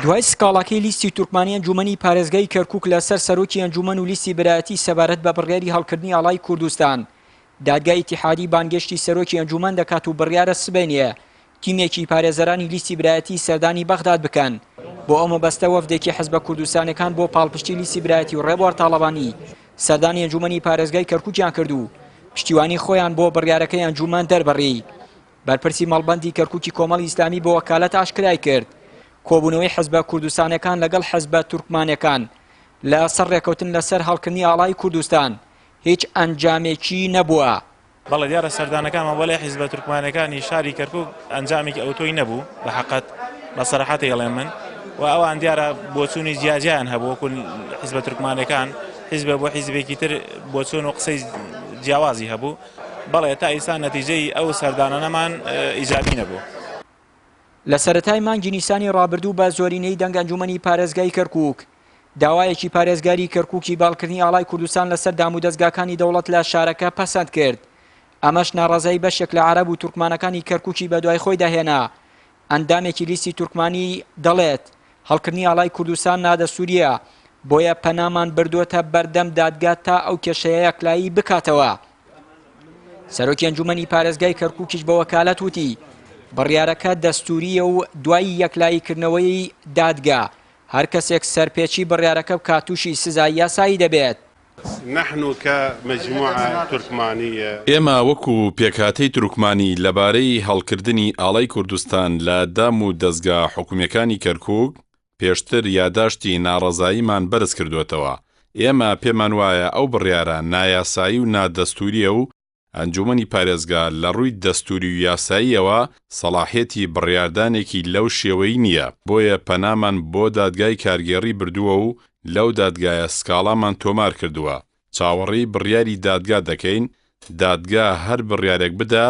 دوای سکاڵاکەی لیستی تورکمانی ئەنجومەنی پارێزگای کەرکوک لەسەر سەرۆکی ئەنجومەن و لیستی برایەتی سەبارەت بە بڕیاری هەڵکردنی ئاڵای کوردستان، دادگای ئیتیحادی بانگێشتی سەرۆکی ئەنجومەن دەکات و بڕیارە سبەینێ تیمێکی پارێزەرانی لیستی برایەتی سەردانی بەغداد بکەن. بۆ ئەو مەبەستە وەفدێکی حزبە کوردستانیەکان بۆ پاڵپشتی لیستی برایەتی و ڕێبوار تاڵەبانی سەردانی ئەنجومەنی پارێزگای کەرکوکیان کرد و پشتیوانی خۆیان بۆ بڕیارەکەی ئەنجومەن دەربڕی. بەرپرسی مەڵبەندی کەرکوکی کۆمەڵی ئیسلامی بۆ وەکالەت ئاشکرای کرد، کۆبوونەوەی حزبە کوردستانیەکان لەگەڵ حزبە تورکمانەکان لە سەر ڕێکەوتن لەسەر هەڵکردنی ئاڵای کوردستان هیچ ئەنجامێکی نەبووە. بەڵێ دیارە سەردانەکانمان بۆ لای حیزبە تورکمانەکانی شاری کەرکوک ئەنجامێکی ئەوتۆی نەبوو بە حەقەت بە سەراحەتی ئەڵێم من و ئەوان دیارە بۆچوونی جیاجیان هەبوو وەکو حیزبە تورکمانەکان حیزبە بۆ حیزبێکی تر بۆچوون و قسەی جیاوازی هەبوو بەڵێ تا ئیستا نەتیجەی ئەو سەردانانەمان ئیجابی نەبوو. لە سەرەتای مانگی نیسانی ڕابردوو بە زۆرینەی دەنگ ئەنجومەنی پارێزگای کەرکوک داوایەکی پارێزگاری کەرکوکی باڵکردنی ئاڵای کوردستان لەسەر دامودەزگاکانی دەوڵەت لە شارەکە پەسەند کرد، ئەمەش ناڕەزایی بەشێک لە عەرەب و تورکمانەکانی کەرکوکی بەدوای خۆیدا هێنا. ئەندامێکی لیستی تورکمانی دەڵێت، هەڵکردنی ئاڵای کوردستان نادەستورییە، بۆیە پەنامان بردووەتە بەردەم دادگا تا ئەو کێشەیە یەکلایی بکاتەوە. سەرۆکی ئەنجومەنی پارێزگای کەرکوکیش بە وەکالەت وتی، بڕیارەکە دەستورییە و دوای یەکلاییکردنەوەی دادگا، هەر کەسێک سەرپێچی بڕیارەکە بکات تووشی سزای یاسایی دەبێت. نحن كمجموعە ترکمانیە. ئێمە وەکو پێکهاتەی تورکمانی لەبارەی هەڵکردنی ئاڵای کوردستان لە دام و دەزگا حکومیەکانی کەرکوک پێشتر یاداشتی ناڕەزاییمان بەرزکردوەتەوە، ئێمە پێمانوایە ئەو بڕیارە نایاسایی و نادەستوریە و ئەنجومەنی پارێزگا لە ڕووی دەستووری و یاساییەوە سەڵاحیەتی بڕیاردانێکی لەو شێوەی نییە، بۆیە پەنامان بۆ دادگای کارگێڕی بردووە و لەو دادگایە سکاڵامان تۆمار کردووە، چاوەڕێی بڕیاری دادگا دەکەین، دادگا هەر بڕیارێک بدا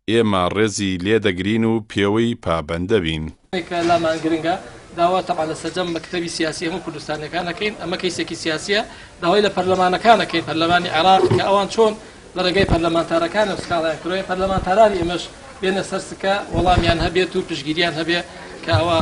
ئێمە ڕێزی لێ دەگرین و پێوەی پابەند دەبین. کە لامان گرنگە داوا تەبعەن لە سەرجەم مەکتەبی سیاسی هەموو کوردستانیەکان ئەکەین، ئەمە کەیسێکی سیاسیە، داوای لە پەرلەمانەکان ئەکەین، پەرلەمانی عێراق کە ئەوان چۆن لە ڕێگای پەرلەمانتارەکانەوە سکاڵایان کردوە، پەرلەمانتارانی ئێمەش بێنە سەر سکە وەڵامیان هەبێت و پشتگیریان هەبێ کە ئەوە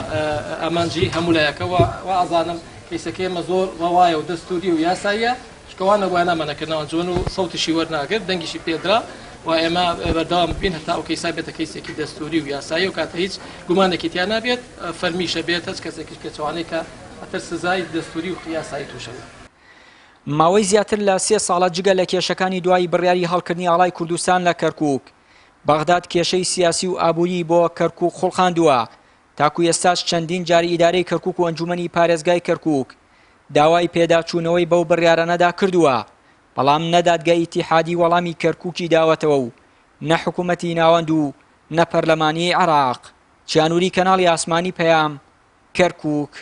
ئامانجی هەموو لایەکە و وا ئەزانم کەیسەکەی ئێمە زۆر ڕەوایە و دەستوری و یاساییە. چونکە وا نەبوایە نامانەکردنەوە ئەنجومەن و سەوتیشی وەرناگرت دەنگیشی پێدرا و ئێمە بەردەوام بین هەتا ئەو کەیسە بێتە کەیسێکی دەستوری و یاسایی و کاتە هیچ گومانێکی تیا نابێت فەرمیشە بێت هەچ کەسێکیش پێچەوانەی کە ئەتر سزای دەستوری و یاسایی تووشە بێت. ماوەی زیاتر لە سێ ساڵە جگە لە کێشەکانی دوای بڕیاری هەڵکردنی ئاڵای کوردستان لە کەرکوک، بەغداد کێشەی سیاسی و ئابووریی بۆ کەرکوک خوڵقاندووە، تاکو ئێستاش چەندین جار ئیدارەی کەرکوک و ئەنجومەنی پارێزگای کەرکوک داوای پێداچوونەوەی بەو بڕیارانەدا کردووە، بەڵام نە دادگای ئیتیحادی وەڵامی کەرکوکی داوەتەوە و نە حکومەتی ناوەند و نە پەرلەمانی عێراق. چیانوری کەناڵی ئاسمانی پەیام، کەرکوک.